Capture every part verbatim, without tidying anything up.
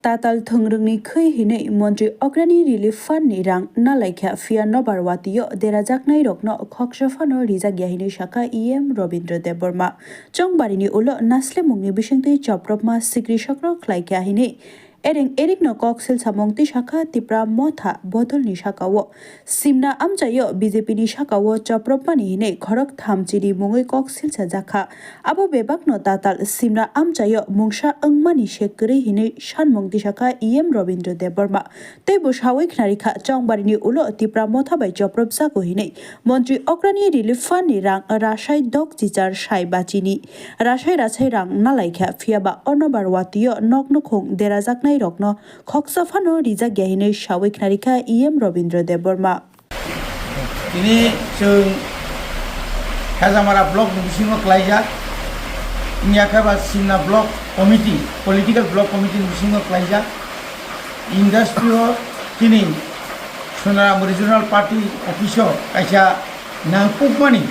Tatal thwngrwngni khwi hinwi Montri Okrani Relief Fund ni rang nalaikha, phiya nobar watio derajaknairokno khoksa phano rijakya hinwi sakha E M Robindra Debbarma. Chongbarini ulo naslemungni bisingtwi chopropma sikri sokro khlaikha hinwi ereng erikno kok silsamung twi sakha Tipra Motha bodolni sakao. Simna amchaio B J P ni sakao chopropmani hinwi khorok thamchini mungwi kok silsajakha. Abo bebakno tatal simna amchaio mungsa wngmani se kwrwi hinwi sanmung tisakha E M Robindra Debbarma. Tei bo sawi khnarikha, Chongbarini ulo Tipra Motha bai chopropjago hinwi. Montri Okrani Relief Fund ni rang rasai dok chichar sai bachini rasai rasai rang nalaikha, phiyaba o nobar watio nok nukhung derajaknairokno khoksa phano rijakya hinwi sawi khnarikha E M Robindra Debbarma. Tini chwng Hajamara block ni bisingo klaijak, wngya khe ba Simna block committee, political block committee ni bisingo klaijak. Industry o tini Sonaram Regional Party office o kaisa nangkukmani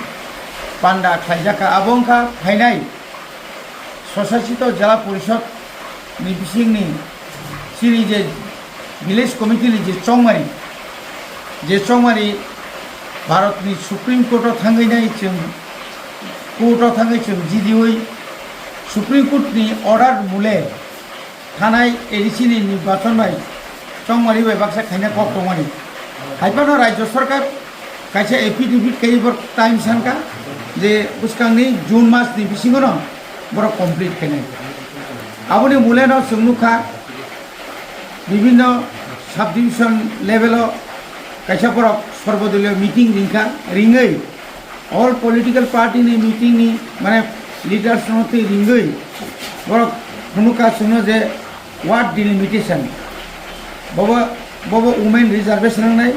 panda khlaijak kha. Abo wngkha phainai Swsasito Jela Porishod ni bisingni chini je village committee ni je chongmari, je chongmari Bharat ni Supreme Court o thangwi nai chwng, court o thangwi chwng jidiwi Supreme Court ni order mule thanai A D C ni nirbachon bai chongmari bai baksa khaina kok tongmani. Hai phano Rajya Sarkar kaisa affidavit kaiwi borok time sankha je bwskangni June mas ni bisingono borok complete khainai. Aboni muleno chwng nukha, bibhinno subdivision level o kaisa borok sorbodoliyo meeting ringkha, ringwi all political party ni meeting ni, mane, leaders no twi ringwi borok phunukha chwngno je ward delimitation, bobo, bobo women reservation wngnai,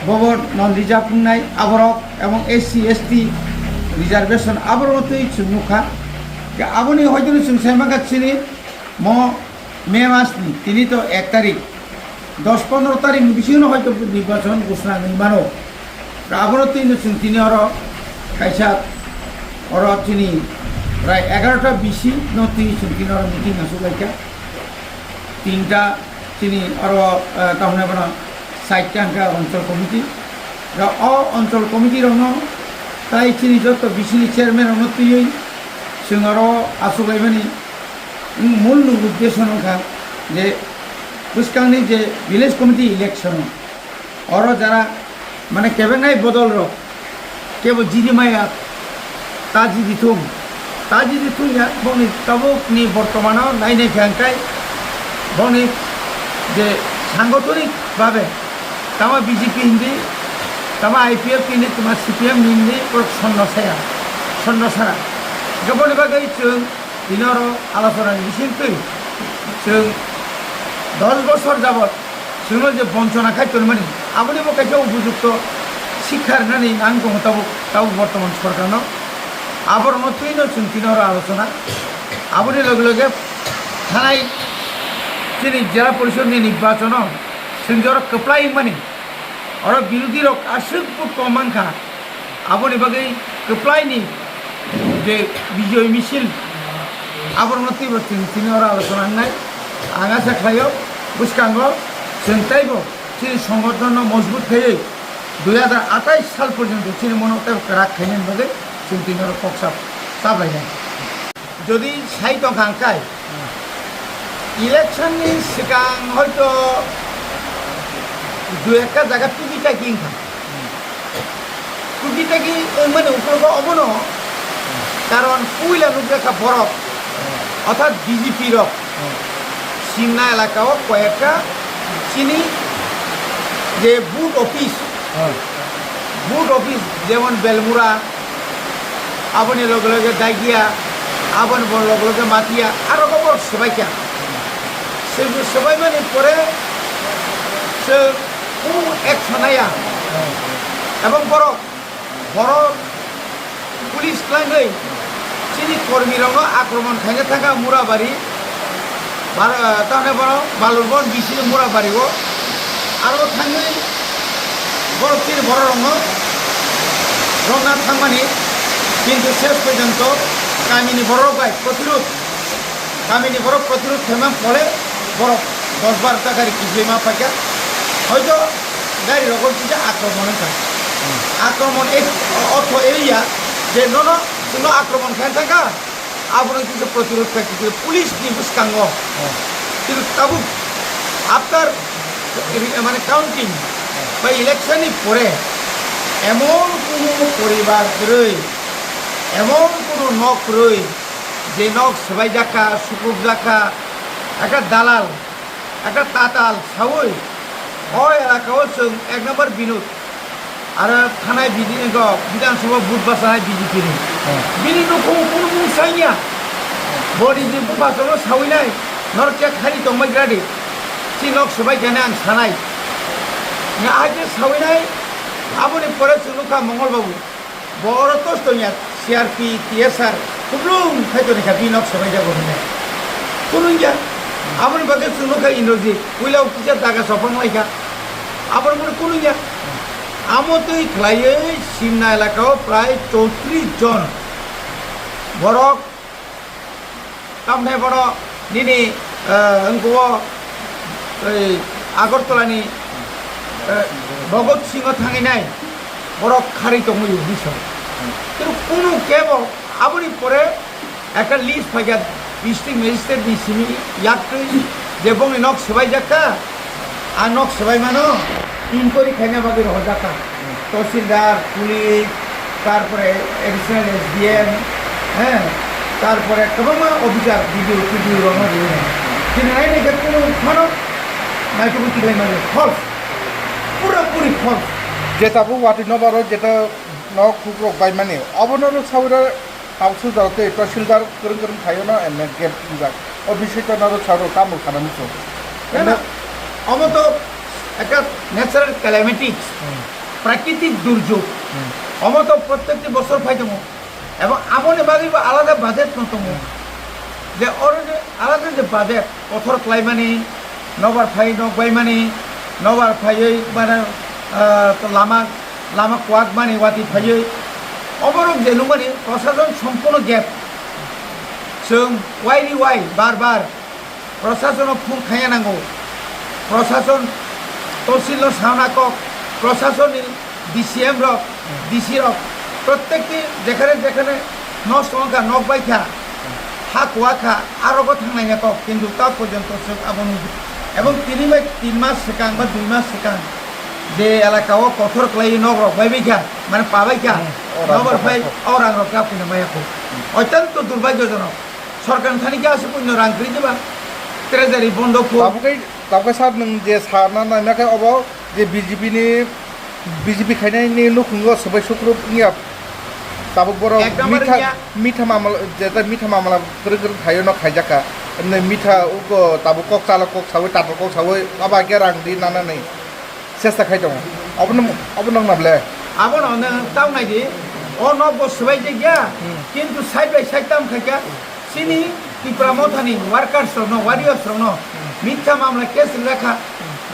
bobo non reserve wngnai aborok, ebong S C S T reservation aborokno twi chwng nukha. Khe aboni hoiteno chwng sai mankha chini mo May mas ni tini to ek tarik, dos pondro tarik ni bisingo hoito nirbachon ghosna wngwi mano. Abono twi no chwng tini oro kaisa oro chini prai egarota bisi no twi chwng tini oro meeting aswk laikha. Tinta chini oro, eh, tamo hwnwi bono side ta hwnkha Anchal Committee. Ro o Anchal Committee rokno tai chini joto bisini chairman rokno twiwi chwng oro aswk laimani mul ni uddesho wngkha je bwskangni je village committee election o oro jara mane kebeknai bodol rok kebo jiri maya ta jiri thung, ta jiri thung ya bongni tabuk ni bortomano nainai khe hwnkhe bongni je sangotonik babe tama B J P hindi, tama I P F hindi, tama C P M hindi, borok sonno saya, sonno sara. Hwnkhe boni bagwi chwng tini oro alochonani bisingtwi chwng dos bosor jabot chwngno je bonchona khai tonmani, abonibo kaisa upojukto sikha rwnani nang tongo tabuk, tabuk bortoman sorkarno. Aborokno twino chwng tini oro alochona. Aboni loge loge thanai chini jela porishod ni nirbachono chwng je oro kwplai wngmani, oro birodhi rok aswk bo kom mankha. Aboni bagwi kwplaini je bijoy misil, aborokno twibo chwng tini oro alochona wngnai. Ang acha khlaio, bwskango chwng teibo chini songgothonno mojbut khaiwi dui hazar atais sal porjonto chini mono teibo kwrak khainani bagwi chwng tini oro kok sap-, saplainai. Jodi sai tongkha hwnkhe, election ni swkang hoito dui ekta jaga tuki taki wngkha. Tuki taki wngmani ukologo omono karon puila nukjakha borok, orthat B J P rok Simna elaka o koyekta chini je booth office, booth office jemon Belmura, aboni loge loge Daigia, aboni bo loge loge Matia, aro bo borok swbaikha. Swbaimani pore chwng kunu action naya. Ebong borok horo police twlangwi chini kormirokno akromon khaina thangkha Murabari, Bar-, ah, tamni bono Balurgon bisini Murabari o. Aro thangwi borok chini bororokno romna thangmani, kintu ses porjonto kamini bororok bai protirod, kamini borok protirod khaimang phole Borok dos baro ta gari kiphilwi ma phaikha. Hoito gari rogo kisa akromon wngkha. Akromon ei ortho ei ya je nono chwngno akromon khe thangkha. Abono kisa protirod khe kisa police ni bwskango. Kintu tabuk after ri-, mane counting ba election ni pore emon kunu poribar kwrwi, emon kunu nok kwrwi, je nok swbaijak kha, sukrukjak kha, ekta dalal, ekta tatal saui o elaka o chwng ek number Binod. Aro thanai B J P ni go Bidhan Sabha vote bachanai B J P ni. Bini nukhung kunu mung sanya. Boni je bupha chwngno saui nai, norok khe khari tongbai gradi. Si nok swbai khe ang sanai. Nga hai khe saui nai, aboni pore chwng nukha Mongol Babu. Bo oro tos tongya, C R P, T S R, kuplung khai toni kha, bini nok swbai jago hinwi. Kunungya, aboni bagwi chwng nukha Indrajit, puila o kisa daga sopang lai kha. Aboni mani kunungya. Amo twi khlaiwi Simna elaka o prai chowtris jon borok. Tamni bono nini, eh, wngkho o, ei, Agartala ni, eh, Bhagat Singh o thangwi nai borok kharwi tongwi rwdi sao. Kintu kunu kebo aboni pore ekta list phaikha district magistrate ni simi yak twi je bongni nok swbaijak kha, a nok swbaimano inquiry khaina bagwi rohorjak kha. Tahsildar, police, tarpore additional S D M, heh, tarpore kwbangma officer, B D O, T D O rokno rwwi. Chini nainai khe kunu phano naitugwi tikhlai mani. False. Pura puri false. Jeta bo watwi nobaro, jeta nok hukrok bai mani. Obono rw sawi rw Tamsuk jora tei tahsildar kwrwng kwrwng phaio no M L A gate wngjak. O bising to noro charo tamo khana muchung. Nana, omo to ekta natural calamity, prakritik durjog. Omo to prottekti bosor phai tongo. Ebong aboni bagwi bo alada budget no tongo. Je oro je alada je budget, kothor khlaimani, nobar phai nok baimani, nobar phaiwi mane, ah, lama, lama kwak mani watwi phaiwi. Oborok je nukmani prosason sompono gap. Chwng wairi wai bar bar prosasono phone khaiya nango. Prosason tosilno sana kok, prosasonni D C M rok, D C rok, prottekti jekhane jekhane nosto wngkha, nok baikha, ha kuwa kha, a rogo thangnai ya kok, kintu ta porjonto chwng abo nukdi. Ebong tini bai tin mas swkang ba dui mas swkang je elaka o kothor khlaiwi nok rok bai baikha, mane pa baikha, hmm, o rang nobar rok phai, o rang rok kap khe maya kho. Otyanto durbhagyojonok. Sorkar thani khe aswk puino rang kwrwi diba? Treasury bondo kho. Tabuk kai, tabuk kai sir nwng je sana naima khe obo je B J P ni, B J P khainai ni nukhungo swbai sukrub wngya. Tabuk borok ek number mitha, wngya. Mitha mamala, jeta mitha mamala kwrwi kwrwi khaio no khaijak kha. Nwng mitha ugo tabuk kok chala kok sawi tatal kok sawi aba khe rang di nana nai. Chesta khai tongo. Obono, obono wngna ble? Abono nwng tamo nai di. O nok bo swbai jak ya. Hmm. Kintu side by side tam khai kha. Chini Tipra Mothani workers rokno, warriors rokno mitha mamla case rijak kha.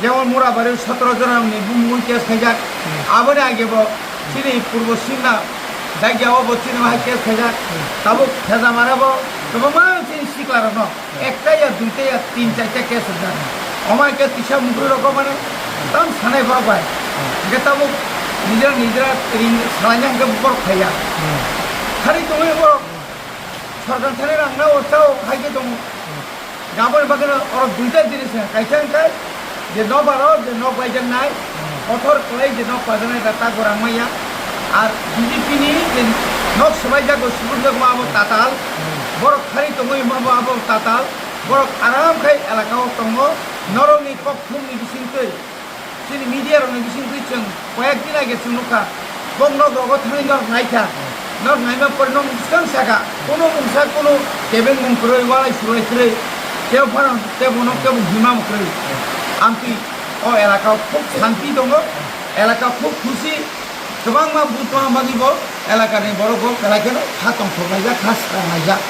Jemon Murabari sotoro jona ni bumung case khaijak. Hmm. Aboni age bo chini Purbo Simna jagya o bo chini bahai case khaijak. Hmm. Tabuk Thejamara bo kwbangma chini sikla rokno ekta ya, duita ya, tin charta case rijak. Omo hai khe tisa mukri rok mane tam sanai borok bai. Hingke tabuk nijera nijera ring salaina hingke borok khaiya. Khari tongwi borok sorkar thani rang na o chao hai khe tongo. Gaboni bagwi no orok duita jinis kaisa hingke je nokbar o je nok baijaknai, kothor kwlai je nok pajaknai da ta gorang maya. Ar B J P ni je nok swbaijak o subrujak ma abo tatal, borok khari tongwi ma bo abo tatal, borok aram khai elaka o tongo, norok ni kok thum ni bising twi, chini media rok ni bising twi chwng koyek din age chwng nukha, bok nok rogo thangwi norok naikha, norok naima pore nok bwskang saka, kono mungsa kono kebeng mung kwrwi, walai sulai kwrwi, tebo phano tebo nok tebo hima kwrwi. Amtwi o elaka o khub shanti tongo, elaka khub khusi, kwbangma butma bagwi bo elaka ni borok bo belai kheno kha tongthok laijak, kha swkang laijak.